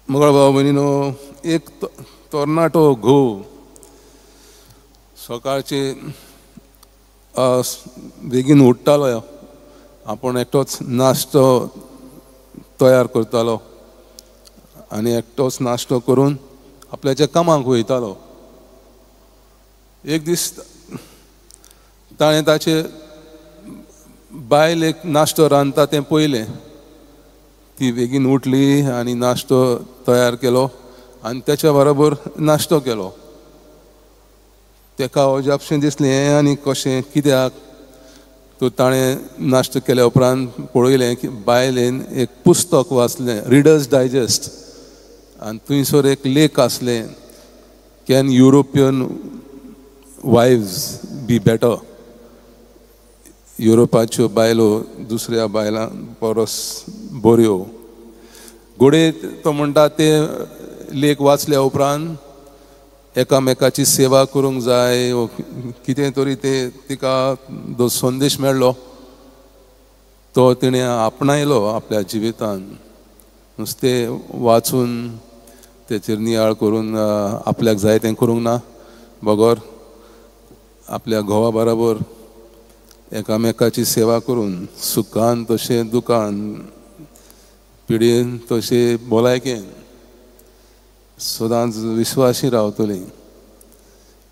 मगळ भाव भयणीनो, एक तरणाटो घोव सकाळचे बेगीन उठ्ठालो, आपूण एकटोच नाश्तो तयार करतालो आनी एकटोच नाश्तो करून आपल्याच्या कामाक वयतालो. एक दीस ताणें ताचे बायल एक नाश्तो रांदता तें पळयलें. ती बेगीन उठली आनी नाश्तो तयार केलो आनी तेच्या बरोबर नाश्तो केलो. तेका अजापशें दिसलें हें आनी कशें कित्याक. तर ताणें नाश्तो केल्या उपरांत पळयलें की बायलेन एक पुस्तक वाचलें, रिडर्स डायजेस्ट, आनी थंयसर एक लेख आसलें, can European wives be better. युरोपाच्यो बायलो दुसऱ्या बायलां परस बऱ्यो. घडये तो म्हणटा ते लेख वाचल्या उपरांत एकामेकाची सेवा करूंक जाय वो कितें तरी ते तिका जो संदेश मेळ्ळो तो तिणें आपणायलो आपल्या जिवितान. नुस्तें वाचून तेचेर नियाळ करून आपल्याक जाय तें करूंक ना, बगर आपल्या घोवा बराबर एकामेकाची सेवा करून सुखान तशें दुखान, पिडेन तशें भलायकेन सदांच विश्वासी रावतली.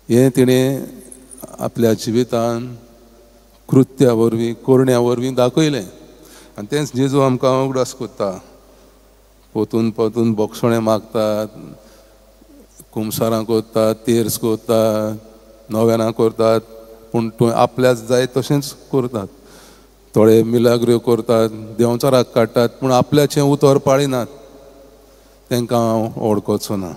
हें तिणें आपल्या जिवितान कृत्या वरवीं, करण्या वरवीं दाखयलें. आनी तेंच जेजू आमकां उगडास करता. पोतून पोतून बोगसोणें मागतात, कुमसारां करतात, तेर्स करतात, नव्यानां करतात, पूण तूं आपल्याक जाय तशेंच करतात. थोडे मिलाग्र्यो करतात, देंवचाराक काडटात, पूण आपल्याचें उतर पाळिनात. तांकां हांव वळखचो ना.